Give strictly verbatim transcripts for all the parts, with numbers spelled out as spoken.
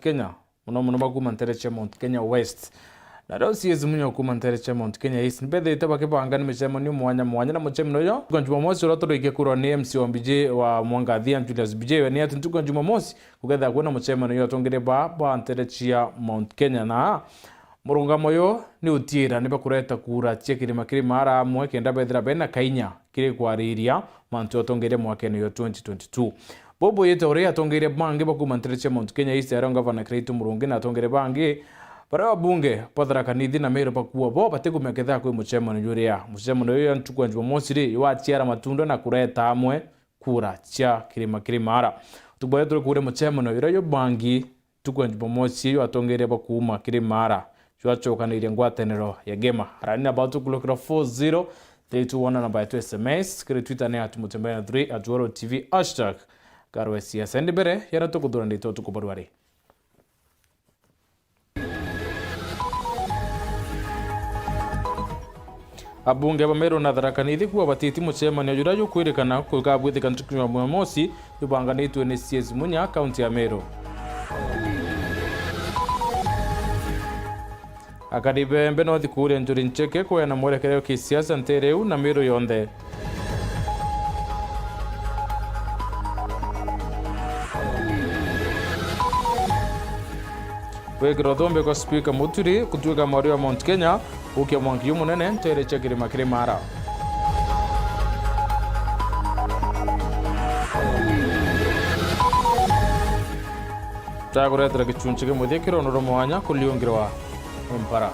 Kenya, mono mono ba kuuma nteere cia Mount Kenya West. Na riu C S Munya kuuma nteere cia Mount Kenya East, nibethirite bakibanga ni micemanio mwanya mwanya, na mucemanio uyu, ntuku ya Jumamosi uria turikie kurwa ni M C wa Mbiji wa Mwangathia, Julius Mbiji, we ni ati ntuku ya Jumamosi gukethira kwina mucemanio jwa atongeria ba, ba nteere cia Mount Kenya, na murungamo uyu ni utiira ni bakureta kura cia kirima kirima ara amwe, kenda bethira bena kainya kiri kwariria mantu ya utongeria mwakene uyu twenty twenty-two. Bubu yite uria atongeria bangi ba kuuma nteere cia Mount Kenya East, aria ngavana Kiraitu Murungi na atongeria bangi baria abunge ba Tharaka Nithi na Meru bakuuga bo batikumenya kethira kwi mucemanio juria. Mucemanio uyu ya ntuku ya Jumamosi ri, jwaciara matunda na kureta amwe kura cia kirima kirima ara. Utuku bwa turi kuuria mucemanio juria jubangi ntuku ya Jumamosi, jwa atongeria ba kuuma kirima ara jwacokanirie ngwataniro ya Gema. Arani na batu kulokera four zero three two one, namba yetu S M S, kiri Twitter ni at Mutembea three, at Waro T V, hashtag Garo ya Siasa. Ndi mbere, yara tukuthura ndito tukubarua ri. Abunge ba Meru na Tharaka Nithi kuuga batiti mucemanio juria jukwirikana kugabwithika ntuku ya Jumamosi, jubanganitwe ni C S Munya, kaunti ya Meru. Akari bembe no thikuria Njuri Ncheke kweana mwerekerio kisiasa nteere iu na Meru yonthe. Gwikirwa thumbi kwa Spika Muturi gutuika mwari wa Mount Kenya gukia mwanki jumunene nteere cia kirima kiri Mara. Takuretera gichunchi kimwe thia kirono rwa mwanya kuriungirwa mpara.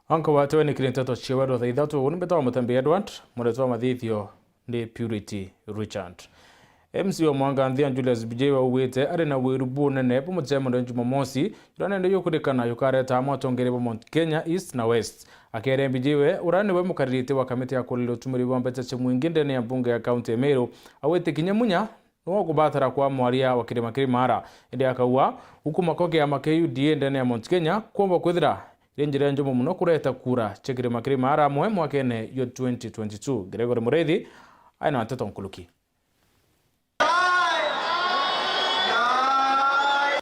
Anka watewe ni kiri nteto cia wendo thaa ithatu, uni mbetawa Mutembi Edward, muretu wa mathithio ni Purity Richard. M C wa Mwanganthia Julius Mbijiwe augite ari na wiru bunene bwa mucemanio Jumamosi, juria nende jukurikana jukareta amwe atongeria ba Mount Kenya East na West. Akere Mbijiwe, uria niwe mukaririte wa kamiti ya kuriria utumiri bwa mbeca cia mwingi ndene ya mbunge ya kaunti ya Meru, augite kinya Munya niwe ukubatara kwa mwaria wa kirima kiri Mara. Indi akauga, gukuma kwa kiama kia U D A ndene ya Mount Kenya kuumba kwithira iri njira njumu mono kureta kura cia kirima kiri Mara amwe mwakene jwa twenty twenty-two. Gregory Mureithi aina nteto nkuruki.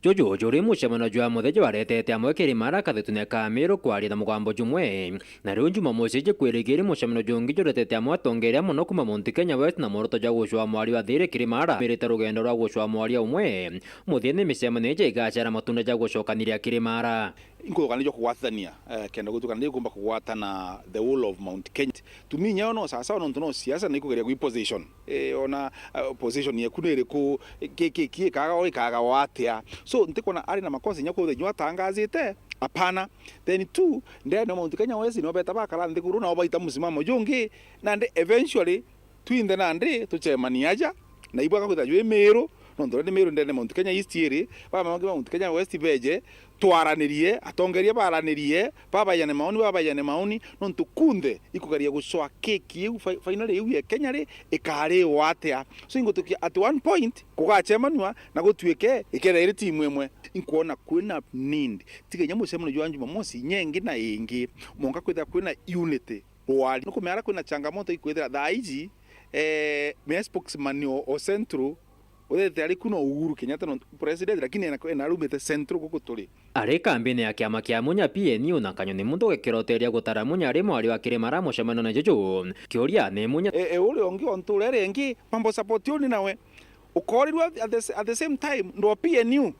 Juju juri mucemanio jwa muthenya jwaretete amwe kiri Mara kathitune ka Meru kwaria na mugambo jumwe. Na riu Jumamosi iji kwirigiri mucemanio jungi juretete amwe atongeria mono kuma Mount Kenya West na mworoto jwa gucwaa mwari wa thiri kiri Mara. Mirite rugendo rwa gucwaa mwaria umwe. Muthia ni micemanio iji igacera matunda ja gucokaniria kiri Mara. Inkuthukana jwa kugwatithania, eh, kenda gutuka ndi kumba kugwatana the whole of Mount Kenya. Tuminya ono sawa sawa nontu no siasa na ikugeria gwi position. Eh, ona, eh, position yeku ni iriku, ki, ki, ki ikaga o ikaga o atia. So, ntikwona ari na makosa inya kuthenya atangazite, apana. Then two, ndene Mount Kenya West no beta bakara nthiguru nao baita musimamo jungi, nandi eventually twinthe nandi tucemania aja, na ibwa gakwitha jwi Meru, nontu ni Meru ndene Mount Kenya East iri, bamama bangi ba Mount Kenya West beje, twaranirie, atongeria baranirie, babaijane maoni, babaijane maoni, nontu kunthe ikugeria gucwa keki iu, fi-, finally iu ya Kenya ri, ikari o atia. So, ingutukia at one point, kugachemanua na gutuike ikethira iri timu imwe. Inkwona kwina need, tiga inya mucemanio jwa Jumamosi, inya ingi na ingi, mwanka kwithira kwina unity. Rwari. Nukumenya aria kwina changamoto ikwithira thaa iji, eh, me spokesman o, o Central, uthete ari ku no Uhuru Kenyatta no president, lakini ena, ena arumite Central guku turi. Ari kambini ya kiama kia Munya P N U na Kanyoni muntu gikiroteria gutara Munya ari mwari wa kirima ra mucemanio na juju. Kiuria ni Munya. E, e, uria ungi o ntura iria ingi, mambo support uni nawe. Ukorirwe at the, at the same time, ndo P N U.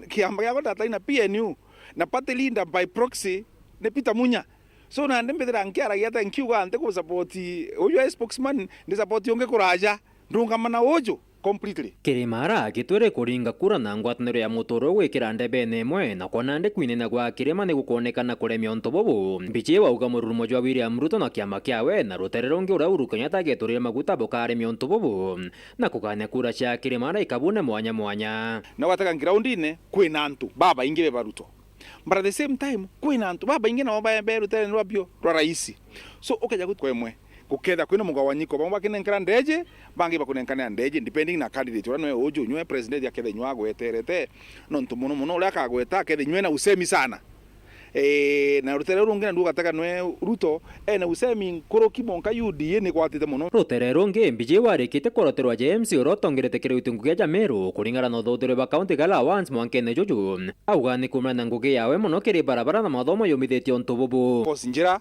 Kiama giakwa ndatai na P N U, na party leader by proxy ni Peter Munya. So, nandi mbithira nkiaragia ata nkiuga nti ku support uju e spokesman, ndi support ungi kuraja. Ndungama na uju completely. Kirimara gitwire kuringa kura na ngwataniro ya muturo gwikira ndebene imwe, na kwa nandi kwinina gwa kirima ni gukwonekana kuremia untu bubu. Mbichi wauga mururumo jwa William Ruto na kiama kiawe na rutere rungi uria Uhuru Kenyatta ageturire maguta bukaremia untu bubu. Na kugania kura cia Kirimara ikabune mwanya mwanya. Na gwataka ground-ini kwina antu babaingi be ba Ruto. But at the same time, kwina antu babaingi nabo ba, be rutere rwa bio rwa raisi. So, ukeja gwitwa imwe. Gukethira kwina mugawanyiko, bamwe bakinenkera ndeji, bangi bakunenkanira ndeji, depending na candidate uria nwe uju nywe president akethira nywe agweterete, nontu muno muno uria akagweta akethira nywe na usemi sana. Ee, na rutere ruru rungi na ndugatega nwe Ruto ena usemi nkuruki monka U D A ni gwatite muno. Rutere rungi, Mbiji warikitie koroterwa ja M C uria utongerete kiri ngugi ja Meru, kuringana na uthuthuri bwa kaunti gala once mwankene juju. Auga ni kuumana na ngugi yawe muno kiri barabara na mathomo yumithitie untu bubu. Course njira,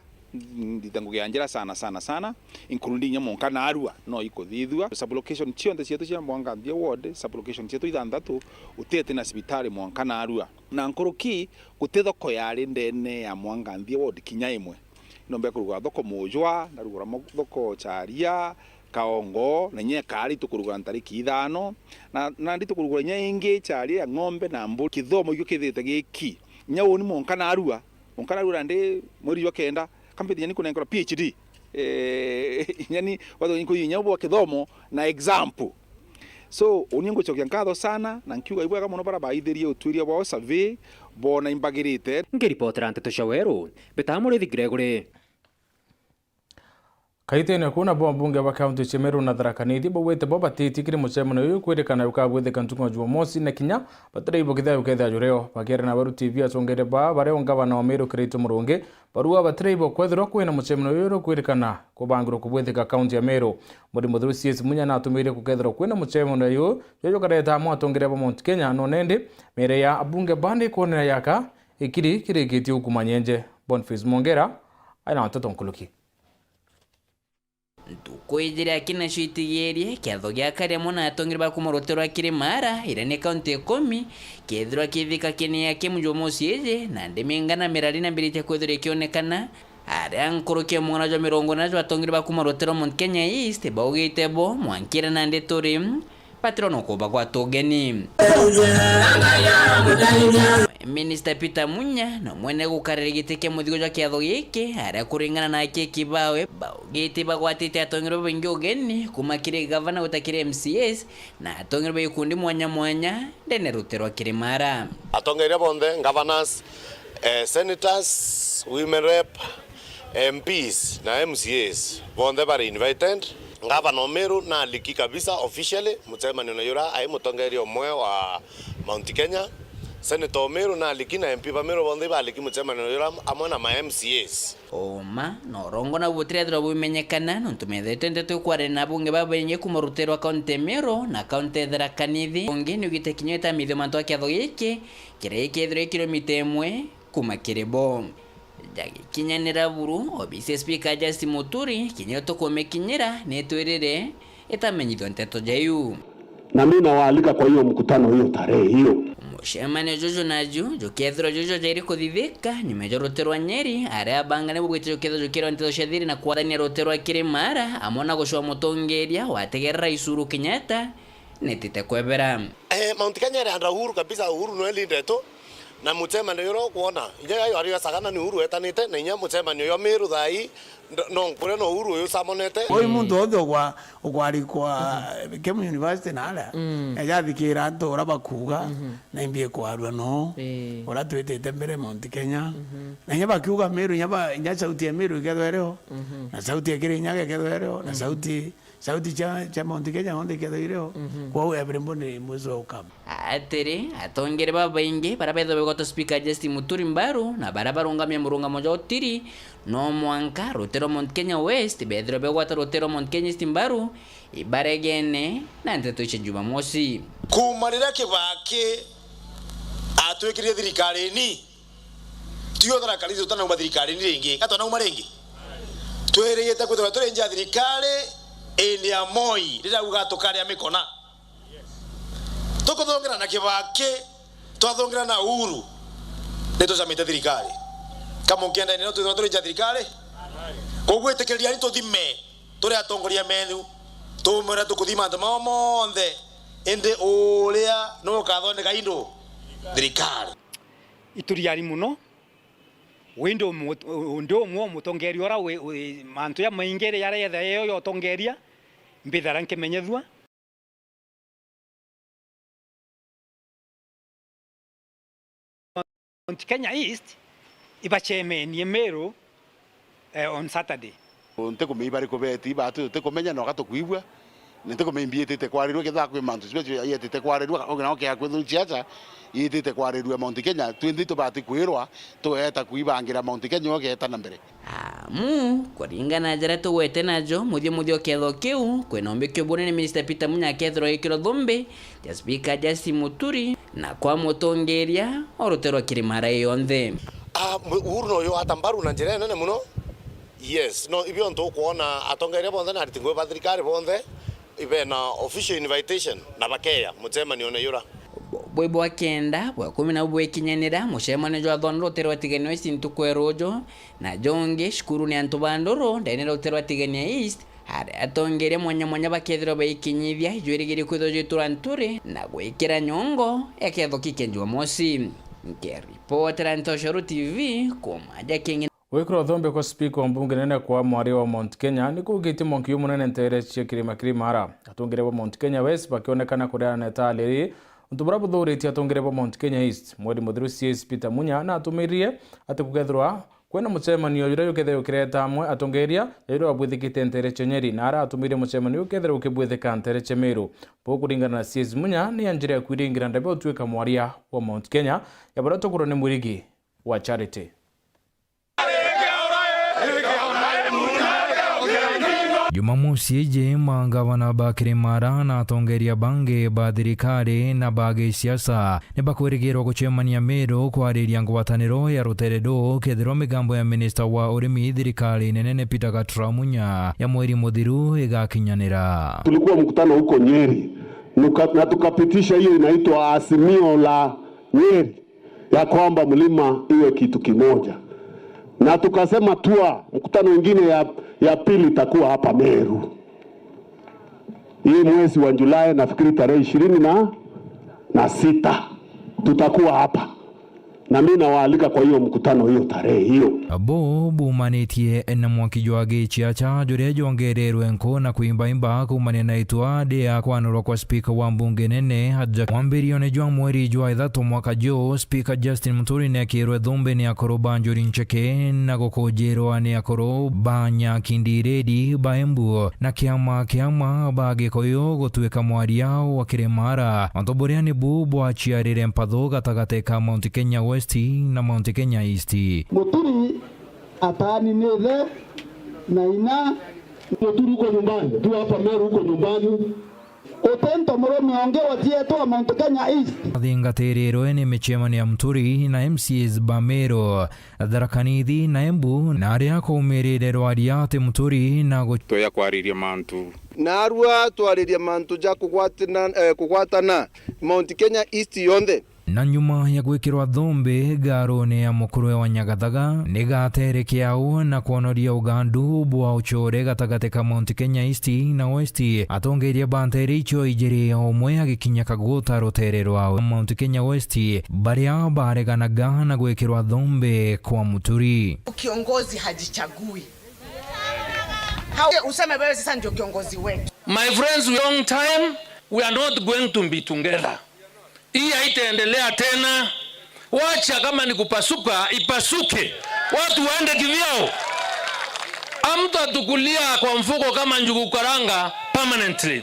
ndita ngugi ya njira sana, sana, sana, including nya mwanka Narua, no ikuthithua. Sublocation cionthe cietu cia Mwanganthie ward, sublocation cietu ithanthatu, utete na cibitari mwanka Narua. Na nkuruki, guti thoko yari ndene ya Mwanganthie ward kinya imwe. Nombe kurugura thoko Mujwa, ndarugura mo-, thoko Charia, Kaongo, na inya ikari tukurugura ntariki ithano. Na, nandi tukurugura inya ingi Charia ya ng'ombe na mburi. Kithomo ikio kithite giki. Inya uni mwanka Narua, mwanka Narua ndi mweri jwa kenda, kambite inya ni kunenkerwa P H D. Eh, inya ni, watho ni kuinya bwa kithomo na example. So, uni ngucokia nkatho sana, na nkiuga ibwega muno bara baithirie utwiria bwao survey, bona imbagirite. Ngiripotera nteto cia Weru, Mbita Murithi Gregory. Kaitene kuna bo mbunge ba kaunti cia Meru na Tharaka Nithi baugite bo batitie kiri mucemanio uyu kwirikana ukabwithika ntuku ya Jumamosi na kinya batiraibo kithea ukethia jureo. Bakiaria na Weru T V, atongeria baa baria ngavana wa Meru Kiraitu Murungi, barua batiraibo kwethirwa kwina mucemanio uyu ukwirikana kubangirwa kubwithika kaunti ya Meru. Murimi Muthiru C S Munya natumire kukethirwa kwina mucemanio uyu, juju jukareta amwe atongeria ba Mount Kenya, no nendi mere ya abunge bandi kwonera yaka ikiri kirikitie ukuma nyenje. Boniface Mwongera aina nteto nkuruki. Ntuku ijiri akina cio itigirie, kiatho gia kari amwe na atongeria ba kuma rutere rwa Kirimara, iria ni kaunti ikumi, kiethirwa kithika kini ya kimu Jumamosi iji, na ndimi ngana mirari na mbiritie kwithirwa ikionekana, aria nkuruki ya mwana jwa mirongo ina jwa atongeria ba kuma rutere rwa Mount Kenya East, baugite bo, mwankire na ndituri, batirona ukuba gwata ugeni. Minista Peter Munya na mwene gukarira giti kia muthigo jwa kiatho giki, aria kuringana na akieki bawe, baugite bagwatite atongeria babaingi ugeni kuma kiri gavana guta kiri M C As, na atongeria ba ikundi mwanya mwanya ndene rutere rwa Kirimara. Atongeria bonthe, governors, eh, senators, women rep, M Ps na M C As bonthe bari invited. Gavana o Meru naliki kabisa officially mucemanio na yura ai mutongeria umwe wa Mount Kenya. Senator o Meru naliki na M P ba Meru bonthe ibaliki mucemanio na yura amwe na ma M C As. Uma na urongo nau butirethirwa bumenyekana, nontu methete nteto ikwaria na abunge babaingi kuma rutere rwa kaunti ya Meru na kaunti ya Tharaka Nithi. Ungi niugite kinya itamithio mantu a kiatho giki, kiria gikethirwa kilomita imwe kuma kiri bo. Jagikinyanira buru, obisi ya Speaker Justin Muturi, kinya tukumikinyira, nitwirire itamenyithua nteto jaiu. Na mimi nawaalika kwa hiyo mkutano hiyo tarehe hiyo. Mucemanio juju naju, jukethirwa juju jairi kuthithika, nyuma ja rutere rwa Nyeri, aria abangane bugwite jukethirwa jukirwa nteto cia thiri na kwathania rutere rwa Kirimara, amwe na gucua mutongeria wategerera Uhuru Kenyatta, nitite kwebera. Eh, Mount Kenya iri under Uhuru kabisa, Uhuru nwe leader yetu. Na mucemanio uria ukwona, inya yayo ari ya Sagana ni Uhuru etanite, na inya mucemanio uyu Meru thaa ii, nd-, no nkuria no Uhuru uyu samonete. Oi muntu wonthe ukwa-, ukwarikwa Kemu University na aria, eja athikira antu uria bakuuga, na imbi ikwarua no, uria twitite mbere Mount Kenya. Na inya bakiuga Meru, inya ba-, inya sauti ya Meru ikethwa irio, na sauti ya Kirinyaga ikethwa irio, na sauti Sauti cia, cia Mount Kenya yonthe ikethagire o. Kwou everybody must welcome. Atiri, atongeri babaingi baria bethirwa begwata Speaker Justin Muturi mbaru na baria barungamia murungamo jwa utiri, no mwanka rutere rwa Mount Kenya West bethirwa begwata rutere rwa Mount Kenya East mbaru, ibaregene na nteto ici Jumamosi. Kuuma riria Kibaki atwikirire thirikarini, Tiothe na Karithi tutanauma thirikarini ringi. Ga twanauma ringi? Twirigite kwithirwa turi nja ya thirikari indi ya Moi riria auga tukaria mikona. Tukuthungira na Kibaki, twathungira na Uhuru, nitucamite thirikari. Ka mukienda indi no twithirwa turi nja ya thirikari? Koguo itikiririani tuthime turi atongoria menyu, tumwira tukuthima antu mao monthe, indi uria nuwe ukathondeka indu? Thirikari. Ituriari muno, wi ndi umu-, ndi umwe o mutongeria uria wi, wi mantu jamaingi jaria jethaga yo ya utongeria, mbithagira nkimenyethua. Mount Kenya East ibacemenie Meru, eh, on Saturday. Ntikumenya iba riku beti, batu tutikumenya, noka tukwigua. Ntikumenya imbi itite kwarirua, kethira kwi mantu special yetite kwarirua, ugi nao kea kwithirwa ciaca itite kwarirua Mount Kenya, twinthe tubati kwirwa, tugeeta kwibangira Mount Kenya ugeeta na mbere. Amu, kuringana na jaria tugwete najo, muthio muthio kiatho kiu, kwina umbikio bunene Minister Peter Munya akethirwa ikirwa thumbi, ja Speaker Justin Muturi, na kwa mutongeria o ruterwa kirima arai yonthe. Ah, mu-, Uhuru no yo ata mbaru na njira nene muno. Yes, no, ibio ntukwona atongeria bonthe na ariti ngugi ba thirikari bonthe ibena official invitation na bakeya mucemanione yura. Bwi bwa kenda bwa kumi na bwikinyanira mucemanio jwa Thondoro Rutere wa Tigania West ntuku ya ruuju, na jongi cukuru ni antu ba nduru ndene Rutere wa Tigania East, aria atongeria mwanya mwanya bakethirwa baikinyithia ijwirigirie kwithirwa jwitwa nturi na gwikira nyongo ya kiatho kiki Jumamosi. Nkiripotera Ntoshoro T V, kuma ja kingi. Gwikirwa thumbi kwa spika wa mbunge nene kwa mwaria wa Mount Kenya ni kugitie mwanki umunene nteere cia kirima Kirimara. Atongeria ba Mount Kenya West bakionekana kureana na itaa riri, untu buria buthuuritie atongeria ba Mount Kenya East. Mweri muthiru C S Peter Munya naatumirie ati kukethirwa kwina mucemanio juria jukethirwa jukireta amwe atongeria ja juria babwithikite nteere cia Nyeri, na aria aatumirie mucemanio jukethirwa jukibwithika nteere cia Meru. Buu kuringana na C S Munya, ni ya njira ya kwiringira ndabi utwika mwaria wa Mount Kenya, ya baria tukurwa ni mwirigi wa Charity. Jumamosi iji, magavana ba Kirimara na atongeria bangi ba thirikari na ba gisiasa ni bakwirigirwa gucemania Meru kwariria ngwataniro ya rutere ruu kethirwa migambo ya minista wa urimi thirikari nene ni Peter Gatura Munya ya mweri muthiru igakinyanira. Tulikuwa mkutano huko Nyeri, nuka-, na tukapitisha hiyo inaitwa Azimio la Nyeri. Ya kwamba mlima iwe kitu kimoja. Na tukasema tua mkutano ingine ya, ya pili itakuwa hapa Meru. Hii mwezi wa Julai, nafikiri tarehe ishirini na, na sita, tutakuwa hapa. Na mimi nawaalika kwa hiyo mkutano hiyo tarehe hiyo. Bo bumanitie na mwaki jwa giciaca juria jwongererwe nku na kwimbaimba kuumania na itua ria kwanurwa kwa spika wa mbunge nene aja mwambirione jwa mweri jwa ithatu mwaka juu, Spika Justin Muturi neekirwe thumbi ni akuru ba Njuri Ncheke na gukujirwa ni akuru ba Nyaki Ndiredi ba Embu na kiama kiama ba Gikuyu gutuika mwaria wa Kirimara. Untu buria nibu bwaciarire mpathu gatagati ka Mount Kenya West na Mount Kenya East. Muturi ataani ni ithe na ina. Muturi uko nyumbani, tu hapa Meru uko nyumbani. Utento murume ungi wa tietwa Mount Kenya East. Athingatirwe ni micemanio ya Muturi na M C As ba Meru, Tharaka Nithi na Embu, na aria akaumirire rwaria ati Muturi na gu- Twea kwariria mantu. Narua twaririe mantu ja kugwatana, eh, kugwatana Mount Kenya East yonthe. Na nyuma ya gwikirwa thumbi ngaruni ya mukuru wa Nyagathaga, ni gatere kiau na kwonoria ugandu bwa ucore gatagati ka Mount Kenya East na West. Atongeria ba ntere icio ijiri, o umwe agikinya kaguta rutere rwa Mount Kenya West, baria bareganaga na gwikirwa thumbi kwa Muturi. Kiongozi hajichagui. How useme wewe sasa ndio kiongozi wetu? My friends, long time we are not going to be together. Hii haitaendelea tena. Wacha, kama ni kupasuka, ipasuke. Watu waende kivyao. Hamtatukulia kwa mfuko kama njugu karanga permanently.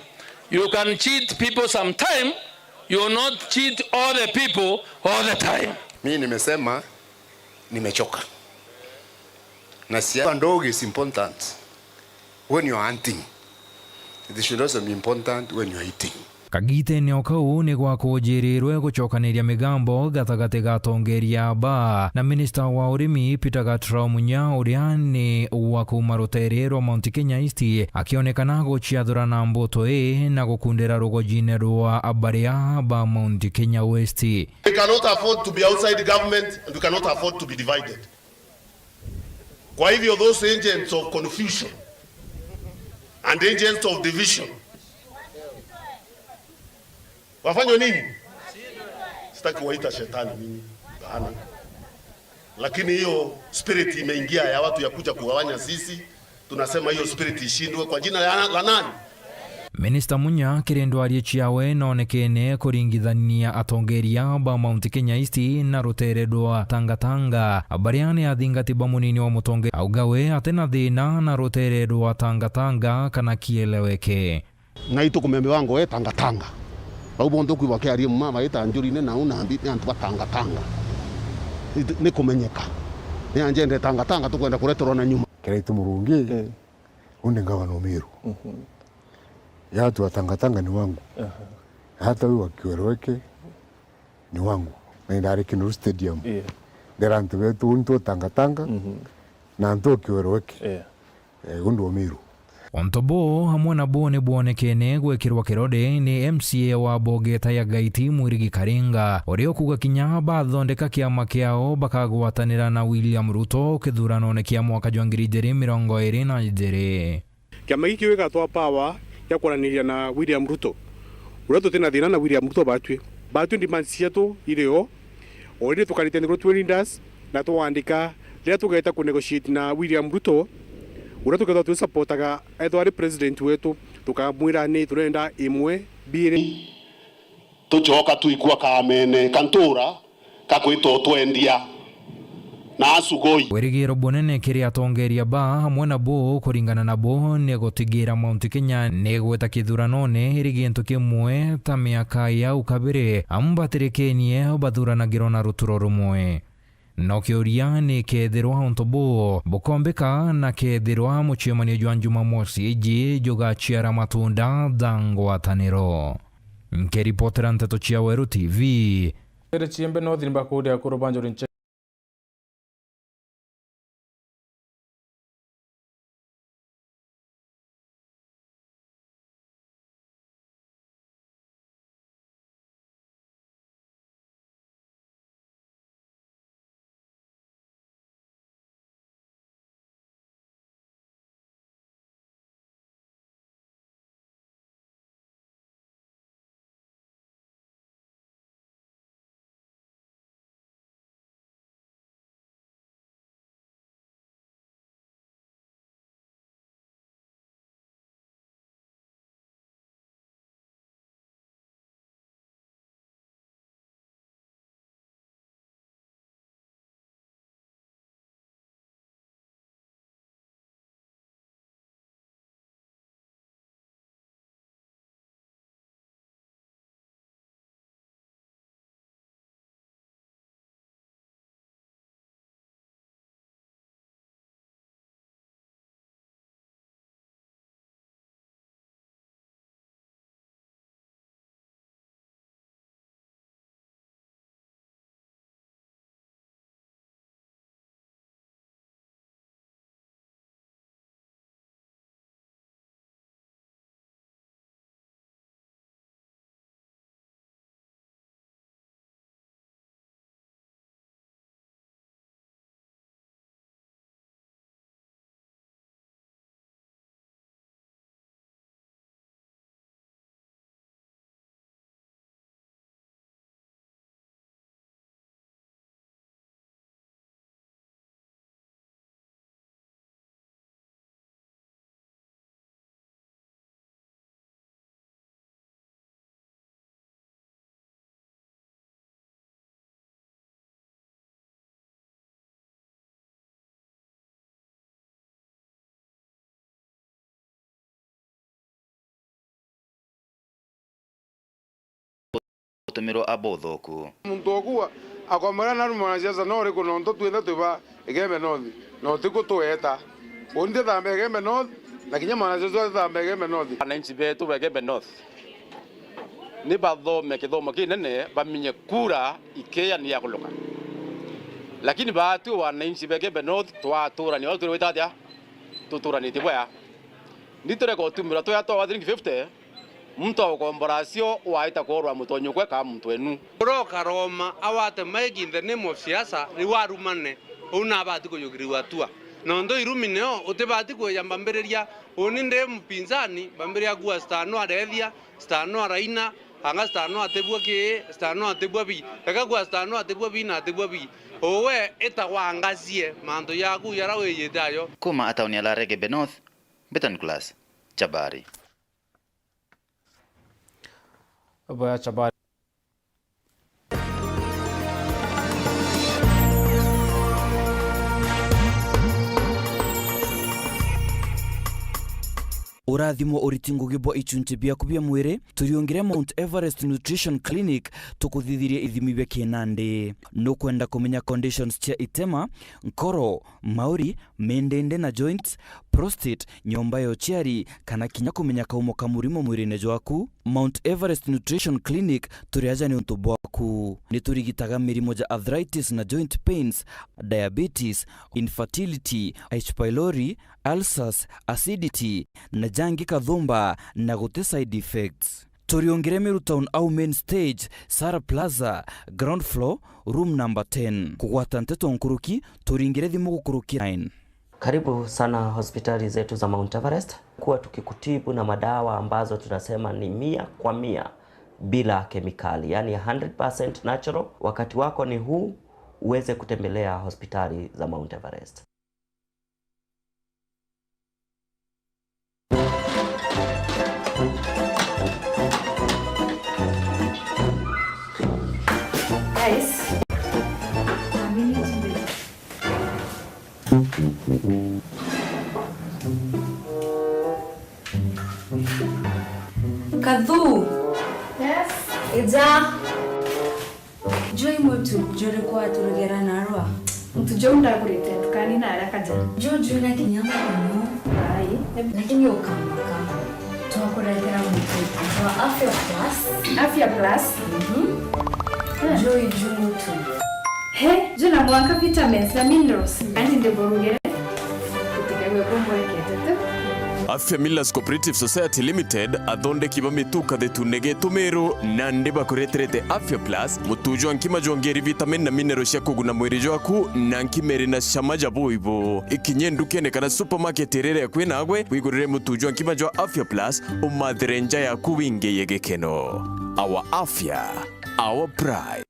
You can cheat people sometime, you will not cheat all the people all the time. Mimi nimesema nimechoka. Na siasa ndogo is important when you are hunting. It should also be important when you are eating. Kagitene o kau ni gwakujirirwe gucokaniria migambo gatagati ga atongeria aba na minista wa urimi Peter Gatura Munya, uria ni wa kuuma rutere rwa Mount Kenya East, akionekana guciathura na mbuto ii na gukundira rugojine rwa baria ba Mount Kenya West. We cannot afford to be outside government and we cannot afford to be divided. Kwa hivyo those agents of confusion and agents of division wafanywe nini? Sitaki kuwaita shetani mimi, laana. Lakini hiyo spirit imeingia ya watu ya kuja kugawanya sisi, tunasema hiyo spirit ishindwe kwa jina la, la nani? Minista Munya kiri ndwaria ciawe noonekene kuringithania atongeria ba Mount Kenya East na rutere rwa Tangatanga, baria ni athingati ba munini wa mutongeria. Auga we atina thina na rutere rwa Tangatanga kana Kieleweke. Na itukumea mibango we Tangatanga. Bau bonthe ukwiba kiaria muma baita njurine nau na mbi ni antu ba Tangatanga. Ni, ni kumenyeka. Ni anjende Tangatanga tukwenda kureterwa na nyuma. Kiraitu Murungi, eh, undi ngavana Umiru. Mhm. Yatu wa Tangatanga ni wangu. Aha. Hata huyu wa Kieleweke ni wangu. Na ndari Kinoru Stadium. Yeah. Ndera antu betu untu Tangatanga, mhm, na antu Kieleweke. Yeah. Eh, undu Umiru. Untu buu amwe na buu ni bwonekene gwikirwa kirore ni M C A wa Bogeta ya Gaiti, Mwirigi Karinga, uria ukuga kinya bathondeka kiama kiao bakagwatanira na William Ruto kithuranone kia mwaka jwa ngiri ijiri mirongo iri na ijiri. Kiama giki gigatwaa power ya kwaraniria na William Ruto, uria tutina thina na William Ruto batwi. Batwi demands cietu iri o, already tukarite nthiguru twi leaders, na twandika riria tugeeta ku negotiate na William Ruto, uria tukeethirwa twi supportaga ethirwa ari president wetu, tukamwira ni turenda imwe, biiri. Tucoka twikua kamene ka ntura ka kwita utwendia na asugoi. Wirigiro bunene kiri atongeria ba amwe na bo kuringana na bo ni gutigira Mount Kenya ni igweta kithuranone iri gintu kimwe ta miaka ya au kabiri, amu batirikenie bathuranagirwa na ruturo rumwe. No kiuria ni kethirwa untu buu bukombika na kethirwa mucemanio jwa Jumamosi iji jugaciara matunda ja ngwataniro. Nkiripotera Nteto cia Weru T V. Ere ciembe no thimba kuria kuru banjo rinche. Gutumirwa aba uthuku. Muntu oku akomera na mwanasiasa no uriku, nontu twinthe twi ba Igembe North, na utiku tweta. Uni ntithambe Igembe North, na kinya mwanasiasa atithambe Igembe North. Wananchi betu ba Igembe North ni bathome kithomo kinene, bamenye kura ikeya ni ya kuluka. Lakini baatwi wananchi ba Igembe North twaturania, uria turi gwita atia? Tuturanitie bwea. Ni tureka utumirwa twea twa shilingi fifty, muntu aukombora acio waita kuurwa mutonyokwe ka muntu wenu. Uroka Roma awate maiki in the name of siasa, riu arumane. Uu nabati kujugiriwa atua. Nontu irumi nio utibati kwija mbambiriria. Uni ndi mpinzani, mbambiriria kuuga Stano arethia, Stano araina, anga Stano atibua kii, Stano atibua bi. Reka kuuga Stano atibua bi na atibua bi. Uwe ita wangacie mantu jaku jaria wijite ajo. Kuuma a tauni ya Larege Be North, mbita Nicholas Chabari. bwa Chabari. Urathimo uriti ngugi bwa ichunchi biaku bia mwiri, turiungire Mount Everest Nutrition Clinic, tukuthithirie ithimi bia kinandi. Nukwenda kumenya conditions cia itema, nkoro, mauri, mindindi na joints, prostate, nyomba ya uciari, kana kinya kumenya kaumo ka murimo mwirine jwaku? Mount Everest Nutrition Clinic turi aja niuntu bwaku. Ni turigitaga mirimo ja arthritis na joint pains, diabetes, infertility, H. pylori, ulcers, acidity, na jangi kathumba na guti side effects. Turiungire Meru Town au main stage, Sara Plaza, ground floor, room number ten. Kugwata nteto nkuruki, turingire thimu gukurukira line. Karibu sana hospitali zetu za Mount Everest. Kuwa tukikutibu na madawa ambazo tunasema ni mia kwa mia bila kemikali, yani hundred percent natural. Wakati wako ni huu uweze kutembelea hospitali za Mount Everest. Guys, naamini jimbe. Kathu. Yes. Ija. Juu muntu juri kwaturugera narwa. Muntu juu ndagurite ndukani na arakaja. Juu juu na kinya muno. Ai. Lakini ukama kama. Twakuretera muntu wa Afya Plus. Afya Plus? Mhm. Juu juu muntu. He, juu na mwanka vitamins na minerals. Kandi ndiburugere. Tutigawe kumbwekete tu. Afya Millers Cooperative Society Limited, athondeki ba mituka thitune gitu Meru, nandi bakureterete Afya Plus, mutu jwa nkima jwa ngeri vitamin na mineral cia kuguna mwiri jwaku, na nkima iri na cama ja buibu. Ikinye ndukene kana supermarket iria iri akui nagwe, wigurire mutu jwa nkima jwa Afya Plus, umathire nja yaku wingiye gikeno. Our Afya, our pride.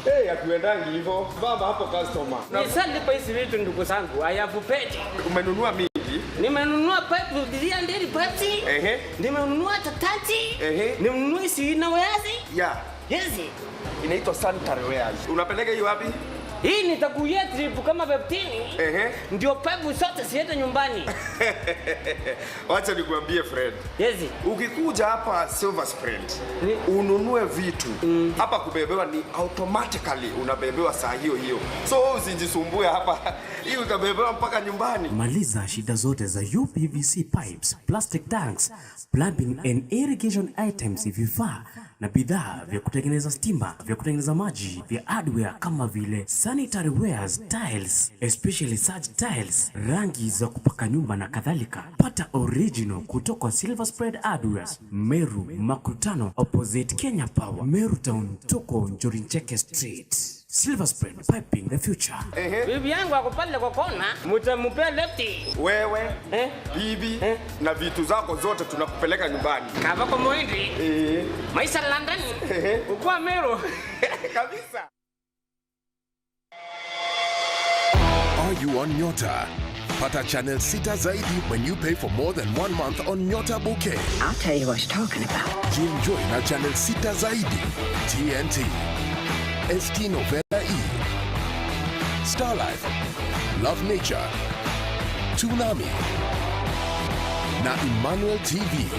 Hey, hatuendangi hivyo. Baba hapo customer. Nishalipa hizi vitu, ndugu zangu. I have paid. Umenunua mingi? Nimenunua pipe, three hundred pipes. Ehe. Nimenunua tatati. Ehe. Nimenunua hizi inawezi. Yeah. Yes. Inaitwa sanitary wares. Unapeleka hiyo wapi? Hii nitakuia trip kama fifteen. Ehe. Ndio pipe zote ziende nyumbani. Wacha nikuambie, friend. Yes. Ukikuja hapa Silver Spring, ununue vitu, hapa kubebewa ni automatically, unabebewa saa hiyo hiyo. So, wewe usijisumbue hapa. Hii utabebewa mpaka nyumbani. Maliza shida zote za U P V C pipes, plastic tanks, plumbing and irrigation items, vifaa na bidhaa vya kutengeneza stima, vya kutengeneza maji, vya hardware kama vile sanitary wares, tiles, especially such tiles, rangi za kupaka nyumba na kadhalika. Pata original kutoka Silver Spread Hardwares, Meru Makutano, opposite Kenya Power, Meru Town, tuko Njuri Ncheke Street. Silver Spread, piping the future. Ehe. Bibi yangu ako pale kwa kona, mtampea left. Wewe, eh? Bibi, eh? Na vitu zako zote tunakupeleka nyumbani. Kava kwa Moindi. Eh. Maisha London. Ehe. Ukua Meru. Kabisa. Are you on Nyota? Pata channel sita zaidi when you pay for more than one month on Nyota Bouquet. I'll tell you what you're talking about. Jienjoy na channel sita zaidi: T N T, S T Novella E, Star Life, Love Nature, Tsunami na Emmanuel T V.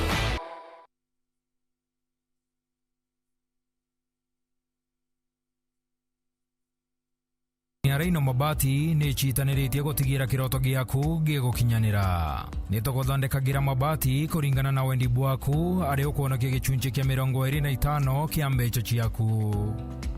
Araino Mabati ni citaniritie gutigira kiroto giaku gigukinyanira. Ni tuguthondekagira mabati kuringana na wendi bwaku, ari ukwonokia gicunci kia mirongo iri na itano kia mbeca ciaku.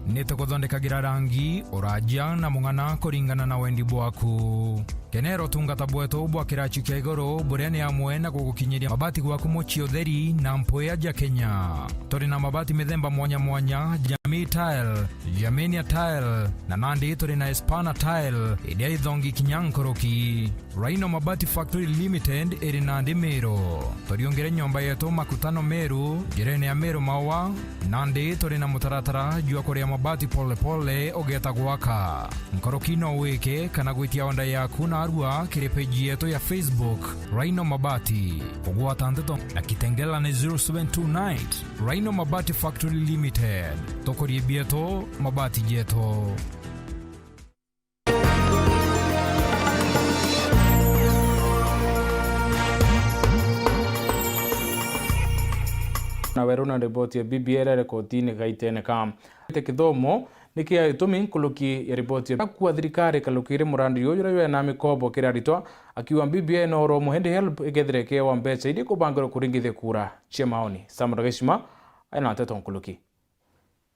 Ni tuguthondekagira rangi, uraja na mung'ana kuringana na wendi bwaku. Kenera utungata bwetu bwa kiraci kia iguru, buria ni amwe na gugukinyiria mabati gwaku mucii utheri na mpwea ja Kenya. Turi na mabati mithemba mwanya mwanya, Jamii Tile, Germania Tile, na nandi turi na Espana Tile, iria ithongi kinya nkuruki. Rhino Mabati Factory Limited iri nandi Meru. Turiungire nyomba yetu Makutano Meru, njirene ya Meru Maua, nandi turi na mutaratara jwa kuria mabati pole pole ugeta gwaka. Nkuruki no wike kana gwitia order yaku na Arua kiri page yetu ya Facebook, Rhino Mabati. Kugwata nteto na kitengela ni zero seven two nine. Rhino Mabati Factory Limited. Tukurie bietu, mabati jetu. Na weru na riboti ya B B I iria iri kotini gaitene ka. Te kithomo ni kia gitumi nkuruki ya riboti ya kuwa thirikari ikarukire murandi uyu uria wena mikobo kiri aritwa, akiuga B B I no uromwe indi HELB ikethire ikeewa mbeca iria ikubangirwe kuringithia kura cia maoni. Sam Ndagicima aina nteto nkuruki.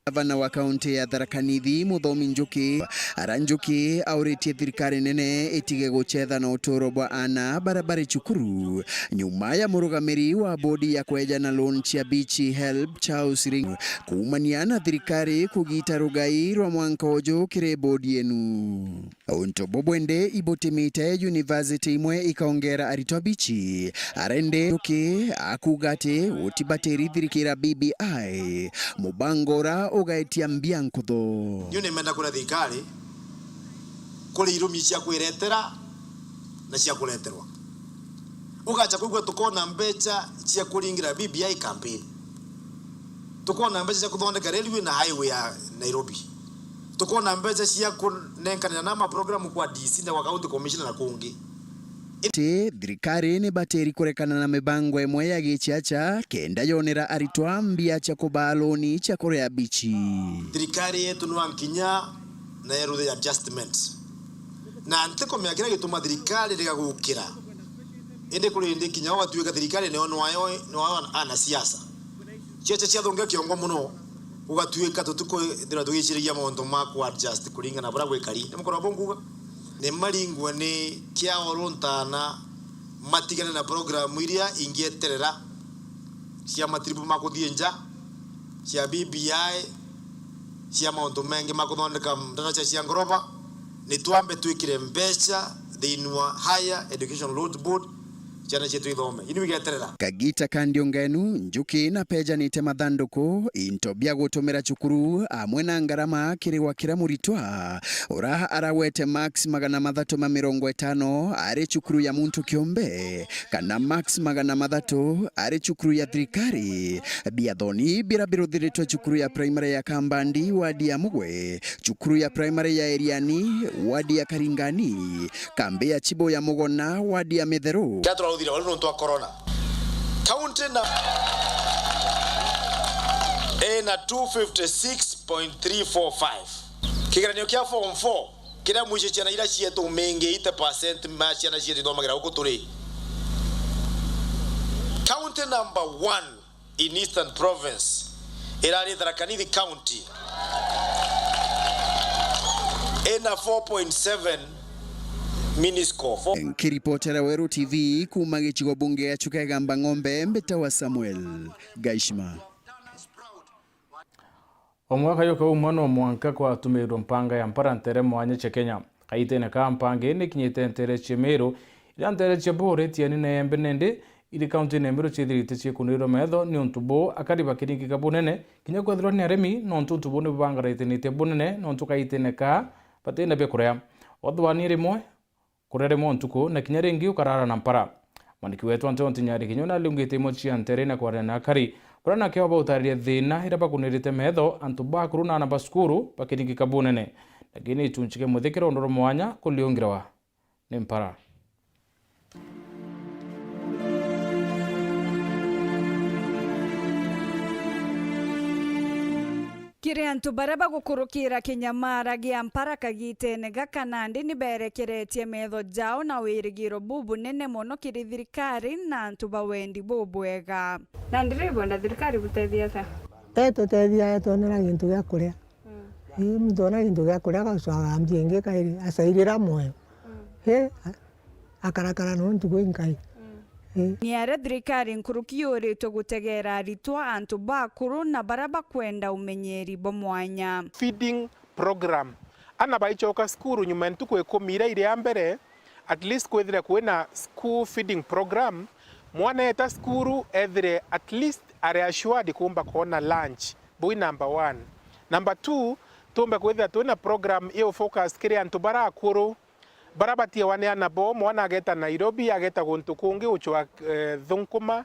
Gavana wa kaunti ya Tharaka Nithi, Muthomi Njuki, ara Njuki auritie thirikari nene itige gucetha na uturo bwa aana baria bari cukuru, nyuma ya murugamiri wa bodi ya kweja na loan cia beach HELB, Charles Ring, kuumania na thirikari kugita rugai rwa mwanka uju kiri bodi enu. Untu bubwende ibutimite university imwe ikaongera aritwa bichi. Arende Njuki akuuga ati utibatiri thirikira B B I, mubango ura ugaetia mbia nkuthu. Niu nimenda kwira thirikari kuri irumi cia kwiretera na cia kureterwa. Ugacha kwigua tukona mbecha cia kuringira B B I campaign. Tukona mbecha cia kuthondeka railway na highway ya Nairobi. Tukona mbecha cia kunenkanira na maprogramu kwa D C na kwa county commissioner na kungi. Ati thirikari ni batiri kurekana na mibango imwe ya gichiacha kenda yonera aritwa mbia cia kubaa loni cia kuria bichi. Thirikari yetu ni wa nkinya na eruthe adjustment. Na ntikumenya kiria gituma thirikari rigagukira. Indi kuri indi kinya ugatuika thirikari niyo nwayo, nwayo ana siasa. Ciacha ciathungia kiongo muno, ugatuika tutikwithirwa tugiciragia mauntu ma ku adjust kuringana na buria gwikari. Ni mukorwa bunguga? Ni maringwe ni kia oro ntana matigane na programu iria ingieterera cia matiribu ma kuthii nja, cia B B I, cia mauntu mengi ma kuthondeka ndaraca cia ngoroba, ni twambe twikire mbeca thiini wa Higher Education Loans Board, ciana cietu ithome. Ini bigeterera. Kagita ka ndiungenu, Njuki na pejanite mathanduku, into bia gutumira cukuru, amwe na ngarama kiri gwa kira muritwa, ura arawete marks magana mathatu ma mirongo itano ari cukuru ya muntu kiumbe, kana marks magana mathatu ari cukuru ya thirikari. Biathoni bira biruthiritwe cukuru ya primary ya Kambandi, wadi ya Mugwe, cukuru ya primary ya Eriani, wadi ya Karingani, kambi ya Chibo ya Mugona, wadi ya Mitheru. Kiria turaruthire waru nontu wa corona. County na ina two fifty six point three four five. Kigeranio kia form four kiria mwici ciana iria cietu mingi eighty percent ma ciana cietu ithomagira guku turi. County number one in Eastern Province irari Tharaka Nithi County. Ina four point seven mini score. Four. Nkiripotera Weru T V kuma gicigo bunge ya Chuka Igamba Ng'ombe, mbita wa Samuel Gaishima. O mwaka juka umwe no mwanka kwatumirwe mpanga ya mpara ntere mwanya cia Kenya. Kaitene ka mpanga ii nikinyite ntere cia Meru, iria ntere cia Buuri, Tiani na Embu nindi iri kaunti ya Meru ciithirite ciikunirwe metho niuntu buu, akari bakiringika bunene kinya kwethirwa ni arimi, nontu untu buu nibubangaraitinitie bunene, nontu kaitene ka batina bia kuria. Wathwani rimwe kuria rimwe ntuku, na kinya ringi ukarara na mpara. Mwandiki wetu Antonti Nyarikinyo naliungite imwe cia ntere na kwaria na akari, baria nake bautaririe thina iria bakunirite metho, antu bakuru na aana ba cukuru bakiringika bunene. Lakini itunchike muthikiro ndoro mwanya kuliungirwa ni mpara. Kiri antu baria bagukurukira kinyamara gia mpara kagitene gaka, nandi ni berekeretie metho jao na wirigiro bubunene mono kiri thirikari na antu ba wendi bubwega. Nandi riu ibwenda thirikari butethia atia? Etutethia, etwonera gintu gia kuria. Mm. Ii, muntu ona gintu gia kuria agacoka agambia ingi kairi, acairira mwoyo. Mm. Ii, a-, akarakara no ntuku inkai. Mm. Ii. Ni aria thirikari nkuruki yuritwe gutegera aritwa, antu bakuru na baria bakwenda umenyeri bwa mwanya. Feeding program. Ana baicoka cukuru nyuma ya ntuku ikumi iria iri a mbere, at least kwithire kwina school feeding program, mwana eeta cukuru ethire at least ari assured kuumba kwona lunch. Bui number one. Number two, tuumbe kwithira twina program iu focus kiri antu baria akuru, Bara batiewa ni ana bo, mwana ageta Nairobi, ageta guntu kungi gucwa, eh, thunkuma,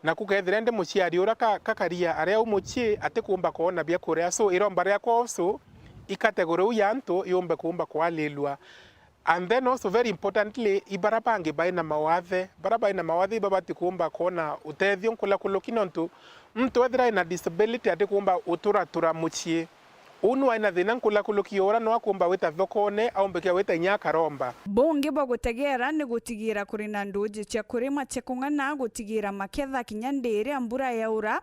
na kukethira indi muciari ura ka-, kakaria ari au mucii atikumba kwona bia kuria. So, iromba riakwa also, i category iu ya antu yumbe kumba kwalilua. And then also, very importantly, i bara bangi bai na mawathe. Bara bai na mawathe ibabati kumba kwona utethio nkulakuluki, nontu muntu ethira ena disability atikumba uturatura mucii. Uu nu aina thina nkulakuluki, ura no akumba wita thokone, aumbikia wita inya akaromba. Bungi bwa gutegera ni gutigira kuri na nduji cia kurima cia kung'ana, gutigira maketha kinya ndiria mbura yaura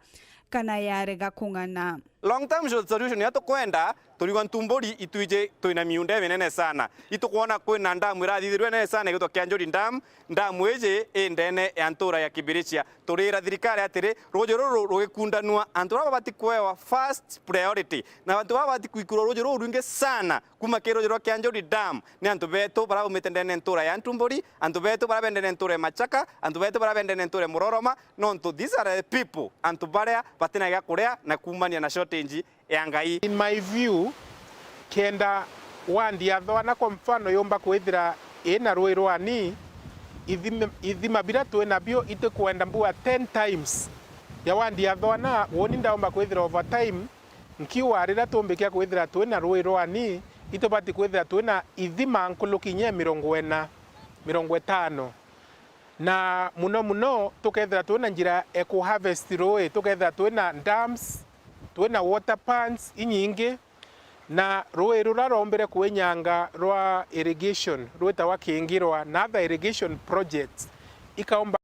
kana yarega kung'ana. Long term solution iria tukwenda, turiuga Ntumburi itwiji twina miunda iminene sana. Itukwona kwina ndamu irathithirwe nene sana igitwa Kianjuri Dam. Ndamu iji i ndene ya ntura ya Kibirichia. Turira thirikari atiri, ruuji ruru rugikundanua, antu baba babati kwewa first priority, na antu baba babati kwikurwa ruuji ruru rwingi sana kuma ki ruuji rwa Kianjuri Dam ni antu betu bara baumite ndene ntura ya Ntumburi, antu betu bara bendene ntura ya Machaka, antu betu bara bendene ntura ya Muroroma, nontu these are the people, antu baria batina gia kuria na kumania na shortage ya Ngai. In my view, kenda wandi ya Thwana kwa mfano yumba kwithira ina rui rwani, ithima, ithima bira twi nabio itikwenda mbua ten times ya wandi ya Thwana, woni ndaumba kwithira over time, nkiwa rira tumbikia kwithira twina rui rwani, itubati kwithira twina ithima nkuluki inya mirongo ina, mirongo itano. Na muno muno tukethira twina njira ya ku harvest rui, tukethira twina dams, twina water ponds inyingi, na rui rura rwombire kwinyanga rwa irrigation rwitawa Kingirwa na other irrigation projects ikaumba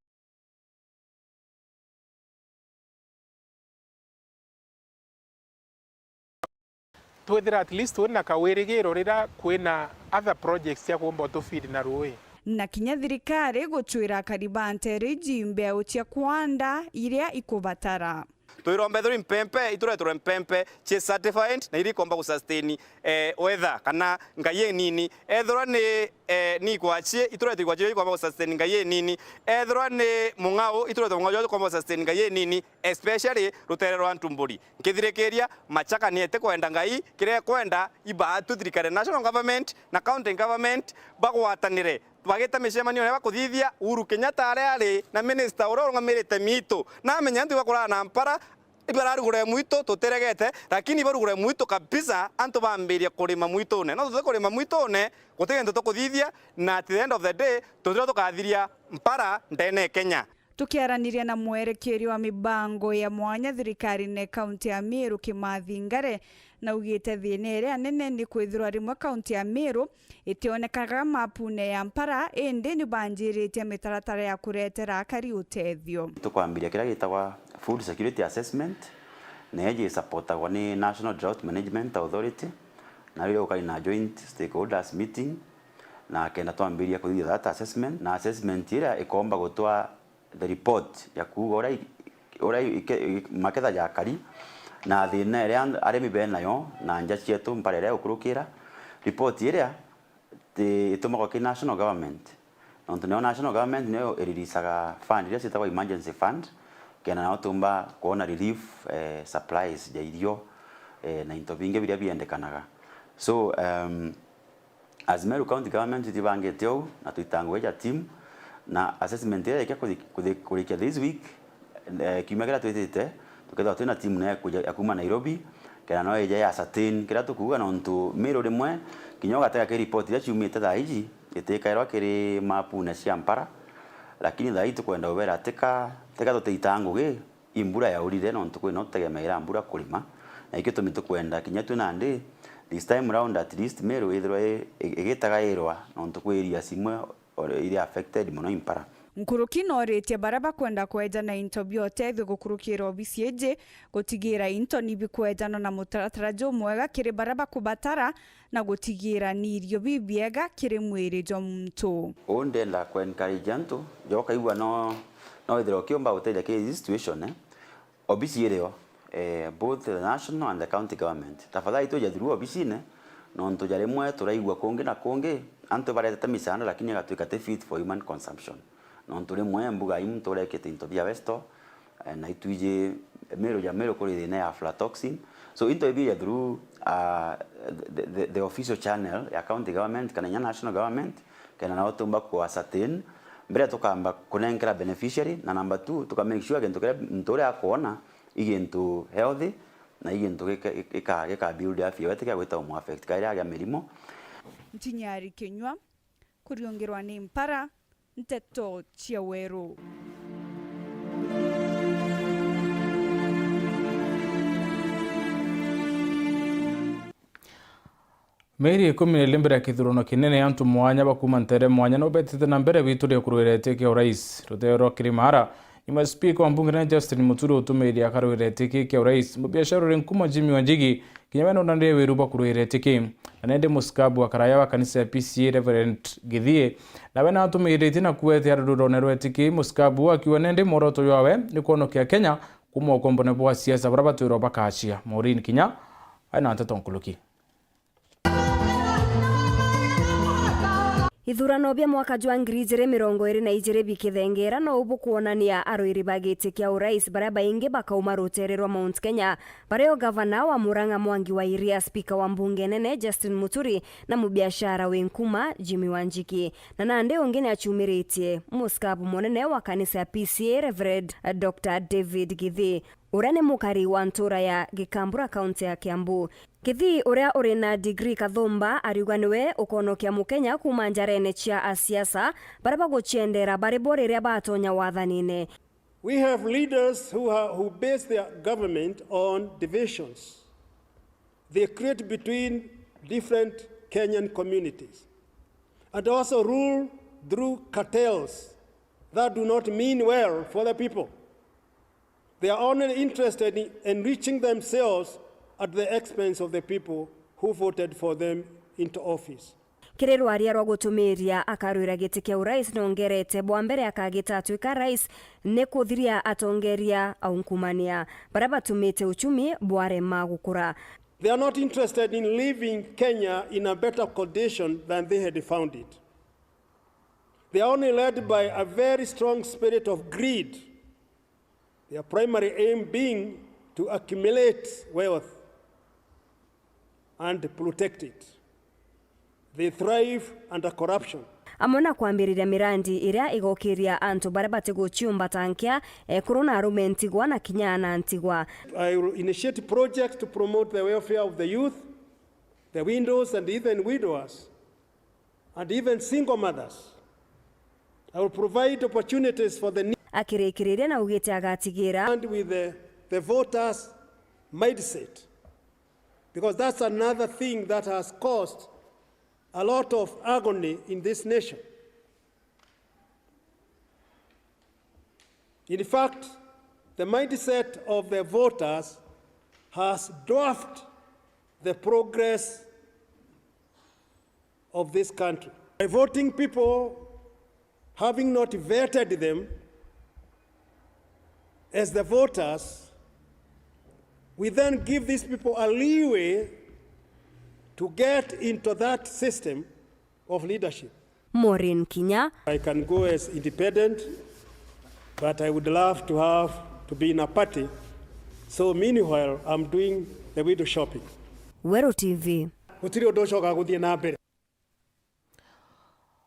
twithira at least twina kawirigiro rira kwina other projects cia kuumba utufeed na rui. Na kinya thirikari gucwira akari ba nteere iji mbeau cia kwanda iria ikubatara. Twirombe thuri mpempe, itureterwe mpempe cie certified na iria ikomba gusustain, eh, weather kana ngai inini. Ethirwa ni, eh, ni ikwachi, itureterwe ikwachi iria ikomba gusustain ngai inini. Ethirwa ni mung'ao, itureterwe mung'ao juria jukomba gusustain ngai inini, especially rutere rwa Ntumburi. Nkithirikiria, Machaka ni itikwenda ngai, kiria ikwenda, ibaatu thirikari, national government na county government bagwatanire, bagita micemanio iria bakuthithia. Uhuru Kenyatta aria ari na minister uria urungamirite miitu, na amenya antu ibakuraa na mpara, ibararugure mwitu tutiregete, lakini ibarugure mwitu kabisa, antu bambirie kurima mwitune. No tuti kurima mwitune, guti gintu tukuthithia, na at the end of the day, tutira tukathiria mpara ndene ya Kenya. Tukiaraniria na mwerekeria wa mibango ya mwanya thirikarine kaunti ya Meru, Kimathi Ngare, naugite thina iria nene ni kwithirwa rimwe kaunti ya Meru itionekaga mapune ya mpara, indi ni banjiritie mitaratara ya kuretera akari utethio. Tukwambiria kiria gitagwa Food Security Assessment, na iji isupportagwa ni National Drought Management Authority, na riria gukari na joint stakeholders meeting, na kenda twambiria kuthithia that assessment, na assessment iria ikomba gutwa the report ya kuuga uria i-, uria i-, ike-, i-, maketha jakari na thina iria arimi benayo na nja cietu mpara iria igukurukira. Report iria ti-, itumagwa ki national government, nontu nio national government nio iriricaga fund iria cietagwa emergency fund, kenda nao tumba kwona relief, eh, supplies ja irio, eh, na into bingi biria biendekanaga. So, um, As Meru County Government itibangite uu, na twita ngugi ja team, na assessment iria ikia kuthi-, kuthi-, kurikia this week, eh, kiumia kiria twitite, tukethirwa twina team na ya kuja, ya kuuma Nairobi, kenda no ije ya ascertain kiria tukuuga, nontu Meru rimwe, kinya ugatega ki report iria ciumite thaa iji, itikairwa kiri mapune cia mpara, lakini thaa ii tukwenda ubera tika, tika tutiitaa ngugi, i mbura yaurire, nontu kwina utegemeera mbura kurima, na ikio gitumi tukwenda kinya twi nandi, this time round at least Meru ithirwe i-, i-, igitagairwa, nontu kwi areas imwe ore-, iri affected mono i mpara. Nkuruki nooritie baria bakwenda kwejana into bia utethio gukurukira obisi iji gutigira into ni bikwejanwa na mutaratara jumwega kiri baria bakubatara, na gutigira ni irio bibiega kiri mwiri jwa muntu. Uu ndenda ku encourage antu, ja ukaigua no, no withirwe ukiumba gutethia kiri this situation, eh, obisi irio, eh, both the national and the county government. Tafadhali tuja through obisine, nontu ja rimwe turaigua kungi na kungi, antu baretete misaanda lakini igatwika ti fit for human consumption. Nontu rimwe mbuga i muntu urekite into bia westo, eh, na itwiji Meru ja Meru kuri thina ya aflatoxin. So into ibi ya through, ah, the, the, the official channel ya county government kana inya national government, Kenda nao tumba ku ascertain mbere tukamba kunenkera beneficiary, na number two, tuka make sure gintu kiria muntu uria akwona i gintu healthy, na i gintu gika-, gika-, gika build afya yete kia gwita umu affect kairi agia mirimo. Ntinyari kinyua, kuriungirwa ni mpara, nteto cia weru. Mieri ikumi na iri mbere ya kithurano kinene, antu mwanya ba kuuma nteere mwanya no betite na mbere gwituria kurwira giti kia urais. Ruteere rwa Kirimara, nyuma ya spika wa mbunge nene Justin Muturi utumiririe akarwira giti kia urais, mubiashara uri nkuma Jimmy Wanjigi, kinya we nonanirie wiru bwa kurwira giti ki. Na nindi musikabu wa karaya wa kanisa ya P C A Reverend Githii, nawe natumiritie na kuetia rurone rwa giti ki, musikabu akiuga nindi mworoto jwawe ni kwonokia Kenya kuuma ukombone bwa siasa buria batwirwa bakachia. Maureen Kinya aina nteto nkuluki. Ithurano bia mwaka jwa ngiri ijiri mirongo iri na ijiri bikithengera, no ubu kwonania arwiri ba giti kia urais baria baingi bakauma ruteere rwa Mount Kenya, bario gavana wa Murang'a Mwangi wa Iria, spika wa mbunge nene Justin Muturi, na mubiashara wi nkuma Jimmy Wanjigi. Na nandi ungi ni achumiritie musikabu munene wa kanisa ya P C A, Reverend Doctor David Githii, uria ni mukari wa ntura ya Gikambura, kaunti ya Kiambu. Githii, uria uri na degree kathumba, ariuga niwe ukonokia Mukenya kuuma njarene cia asiasa baria baguciendera bari bo riria batonya wathanine. We have leaders who ha-, who base their government on divisions. They create between different Kenyan communities and also rule through cartels that do not mean well for the people. They are only interested in enriching themselves at the expense of the people who voted for them into office. Kiri rwaria rwa gutumiria akarwira giti kia urais, nongerete bwa mbere akagita atwika rais ni kuthiria atongeria aungumania baria batumite uchumi bwarema gukura. They are not interested in leaving Kenya in a better condition than they had found it. They are only led by a very strong spirit of greed. Their primary aim being to accumulate wealth and protect it. They thrive under corruption. Amwe na kwambiriria mirandi iria igokiria antu baria batiguciumba ta nkia, ekuru na arume ntigwa na kinya ana ntigwa. I will initiate projects to promote the welfare of the youth, the widows and even widowers, and even single mothers. I will provide opportunities for the ne- Akirikiriria na ugite agatigira and with the, the voters' mindset, because that's another thing that has caused a lot of agony in this nation. In fact, the mindset of the voters has dwarfed the progress of this country. By voting people, having not vetted them as the voters, we then give these people a leeway to get into that system of leadership. Maureen Kinya. I can go as independent, but I would love to have to be in a party. So meanwhile, I'm doing the window shopping. Weru T V. Gutiri undu ucokaga guthii na mbere.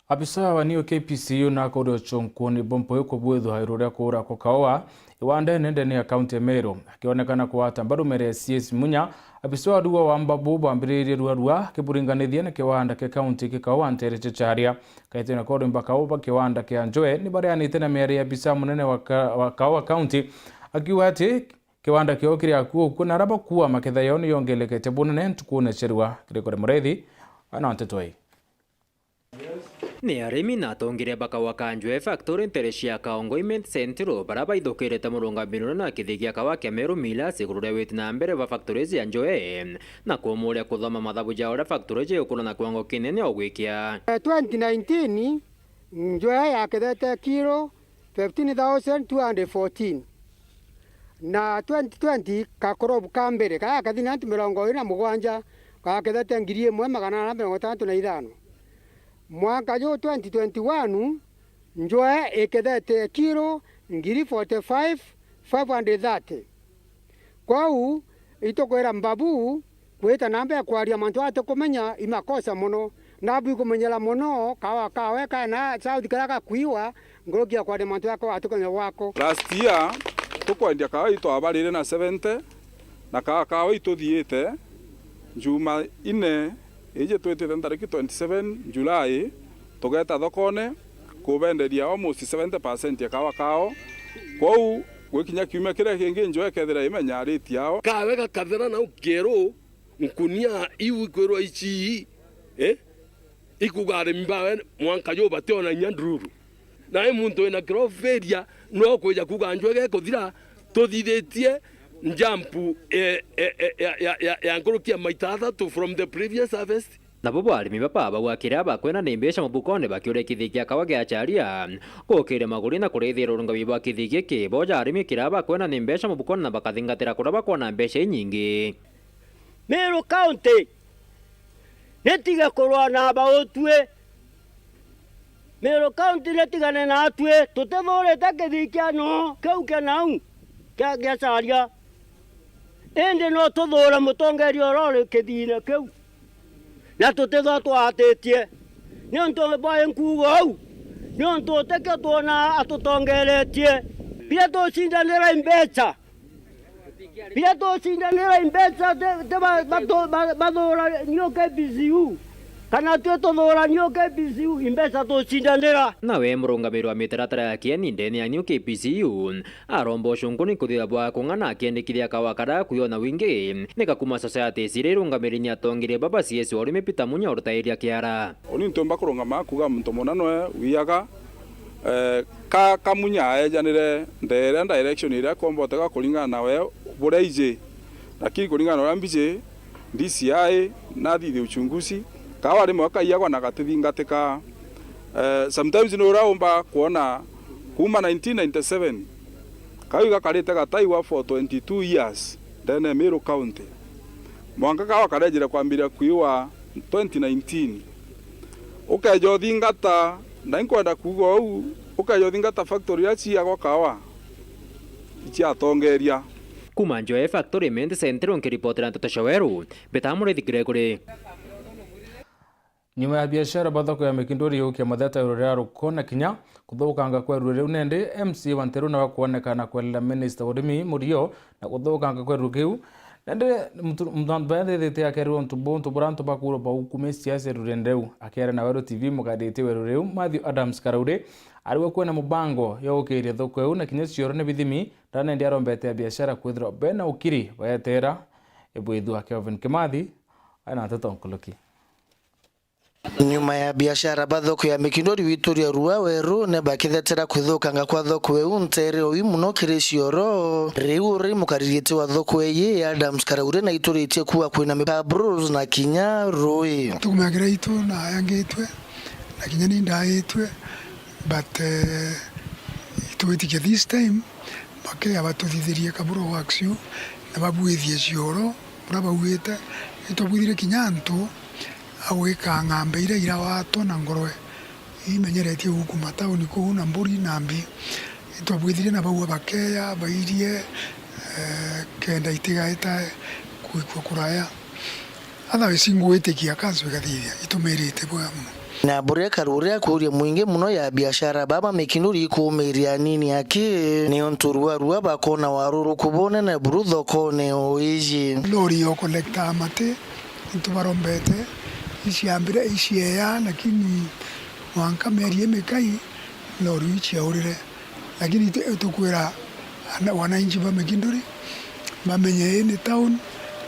Abisa wa New K P C U na akuria ucunkuni bumpo ikubwithwa iru ria kuura kwa kaua iwandene ndene ya kaunti ya Meru. Akionekana kugwata mbaru mere ya C S Munya, abisa wa rua wa Mbabu bwambiririe ruarua kiburinganithia na kiwanda kia kaunti kia kaua ntere cia Charia. Kaitene kwa urimba kaua ba kiwanda kia Njoe ni bareanite na miario ya abisa munene wa ka-, wa kaua kaunti, akiuga ati kiwanda kiao kiri akuu ukuu na aria bakuua maketha yao ni yongelekete bunene ntukune cia rua. Gregory Murethi, ana nteto ii. Ni arimi na atongeria ba kaua ka Njoe factory ntere cia Kaongo Imenti Central, baria baithukirite murungamiro na kithii gia kaua kia Meru Millers iguru ria witi na mbere bwa factory cia Njoe, na kumuria kuthoma mathabu ja uria factory jigukura na kiwango kinene o gwikia. Eh, twenty nineteen, Njoe yakethete kiro fifteen thousand two hundred fourteen. Na twenty twenty, kakorobu ka mbere, kaya kathina antu mirongo iri na mugwanja, gakethete ngiri imwe magana ana mirongo itantatu na ithano. Mwaka ju twenty twenty-one, Njoe ikethete kiro ngiri forty-five, five hundred thirty. Kwou, itukwira Mbabu gwita na mbere kwaria mantu atikumenya i makosa mono, Nabu ikumenyera mono kawa kawe kana South karia gakwiwa nkuruki ya kwendia mantu jakwa atukanya gwako. Last year, tukwendia kawa itwabarire na seventy, na kawa kawe ituthiite njuma ine iji twitite ntariki twenty seven July, tugeta thokone kubenderia almost seventy percent ya kawa kao. Kwou gwikinya kiumia kiria kingi njwe ikethira imenyaritie ao. Kawe gakathera nau kieru, nkunia iu ikwirwa ici, eh? Ikuga arimi bawe mwanka juu bationa inya ndururu. Nae muntu wina kiroberia no kwija kuga njwe gekuthira, tuthithitie njampu, eh, eh, eh, ya, ya, ya, ya nkuruki ya maita athatu from the previous harvest. Nabo bo arimi baba bagwakire abakwena ni mbeca mubukone bakiuria kithii kia kawa giacharia, gukiria maguri na kurithira urungamiri bwa kithii giki. Boja arimi kira abakwena ni mbeca mubukone na bakathingatira kuria bakwona mbeca inyingi. Meru County nitige kurwa na bautwi. Meru County nitigane natwi, tutithurite kithii kia noo kiu kia nau kia giacharia. Indi no tuthuure mutongeria uria uri kithiine kiu, na tutithwa twaatitie niuntu bwa nkuuga uu, niuntu utikio twonaa atutongeretie. Biria tucindanira i mbeca, biria tucindanira i mbeca ti, ti ba, batu, ba, bathuuraniu K P C U, kana twi tuthuuraniu K P C U, i mbeca tucindanira. Nawe murungamiri wa mitaratara ya kieni ndene ya New K P C U, aromba ucunku ni kuthitha bwa kung'ana akiendikithia kawa karia akuyo na wingi ni kakuma society iria irungamiri ni atongeria baba C S wa urimi Peter Munya urutairia kiara. Uni ntiumba kurungama kuuga muntu muna noe wiaga, eh, ka Kamunya aejanire ndeere direction iria akombotega kuringana na we buria iji, lakini kuringana na uria mbiji, D C I nathithie uchunguzi, kawa rimwe kaiagwa na gatithingatika. Eh, sometimes ni uraumba kwona kuuma nineteen ninety-seven, kau igakarite gataiwa for twenty-two years ndene ya Meru County. Mwanka kawa karejire kwambiria kwiwa twenty nineteen. Ukeja uthingata, na inkwenda kuuga uu, ukeja uthingata factory iria ciagwa kawa, iciatongeria. Kuuma Njoe Factory Mint Central nkiripotera Nteto cia Weru, Mbita Murithi Gregory. Nyuma ya biashara ba thoko ya Mikinduri yukia matheta iguru ria ruko na kinya kuthukanga kwa iruri riu, nandi M C A wa Nteru nawe kwonekana kwerera minista wa urimi Murio na kuthukanga kwa iruri kiu. Nandi muntu, muntu baethithite akerwa untu bu, untu buria antu bakurwa baukumisia ase iruri riu. Akiaria na Weru T V, mukariritie wa iruri riu Matthew Adams Karauri ariwe kwina mubango ya gukiria thoko iu na kinya cioro ni bithimi, ndana indi arombete a biashara kwithirwa bena ukiri baetera ibwithua. Kelvin Kimathi aina nteto nkuluki. Nyuma ya biashara ba thoko ya Mikinduri wituria rua werune bakithetera kwithukanga kwa thoko iu ntere ui muno kiri cioro. Riu uri mukaririte wa thoko iyi Adams Karauri na ituritie kuwa kwina mibabros na kinya rui. Tukumagire itu nayangitwe na kinya ni ndaitwe, but, eh, itwitikia this time bakea batuthithirie kaburo works iu na babwithie cioro. Buria bauite, itwabwithire kinya antu a gwika ng'ambe iria irawatwa na ngurwe imenyeretie gukuma tauni kuu na mburi na mbi. Itwabwithire na bau abakeya bairie, eh, kenda itigaeta kuikua kuraya. Otherwise ingwitikia kansu igathithia itumirite bwega muno. Na buria Karuri akuria mwingi muno ya biashara baba Mikinduri ikuumiria anini aki, ni untu rua rua bakona waruruku bunene buru thokone o iji. Lori yo collecta mati, into barombete, iciambire icieya, lakini mwanka mieri imikai, lori iu ciaurire. Lakini itu-, itukwira ana-, wananchi ba Mikinduri bamenye ii ni town,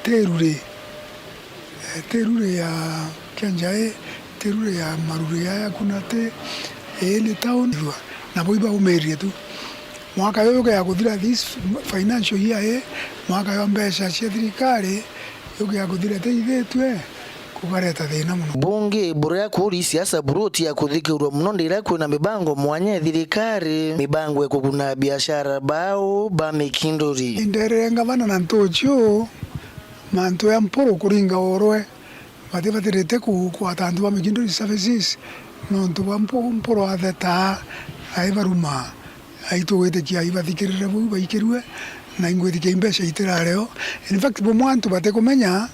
ti ruri. Eh, ti ruri ya Kianjai, ti ruri ya maruri ya, ya Kunati, ii ni town. Nabo ibaumirie tu. Mwaka uyu ukeya kuthira this financial year ii, mwaka jwa mbeca cia thirikari, ukeya kuthira iteithitue, kukareta thina muno. Bungi buria kuri siasa buruti ya kuthikirwa muno ndira kwina mibango mwanya ya thirikari, mibango ya kuguna biashara bao ba Mikinduri. Nderere ngavana na ntuchu, mantu ya mpuru kuringa urwe, batibatirite ku-, kwata antu ba Mikinduri services, nontu bwa mpu-, mpuru athetaa, ai baruma, ai tugwitikia ai bathikirire bau baikirue, na ingwitikia imbeca itirareo. In fact, bumwe antu batikumenya,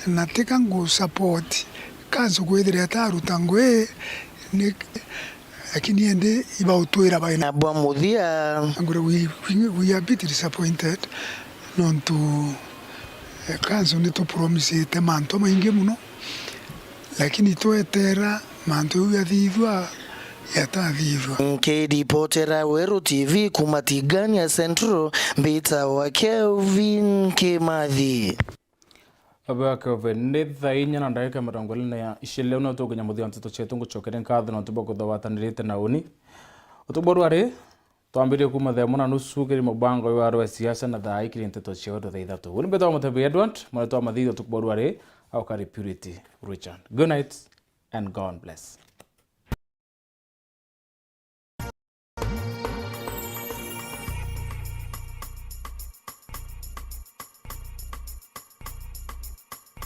na tika ngu support Kansu kwithira itaruta ngui ni, lakini indi ibautwira baina. Na bwa muthia, ngure we, we, we are a bit disappointed nontu, eh, kansu ni tupromisite mantu maingi muno, lakini twetera mantu jau jathithua jatathithua. Nkiripotera Weru T V kuma Tigania Central, mbitawa Kelvin Kimathi. Abea Kelvin, ni thaa inya na ndagika mirongo iri na iciri, riu no tukinya muthia wa nteto cietu. Ngucokeria nkatho nontu bwa kwithirwa watanirite na uni. Utuku bwa rwari, twambirie kuma thaa imwe na nusu kiri mubango wa rwa siasa, na thaa ii kiri nteto cia weru thaa ithatu. Uni mbitawa Mutebi Edward, mwana twa mathithi utuku bwa rwari, au kari Purity Richard. Good night and God bless.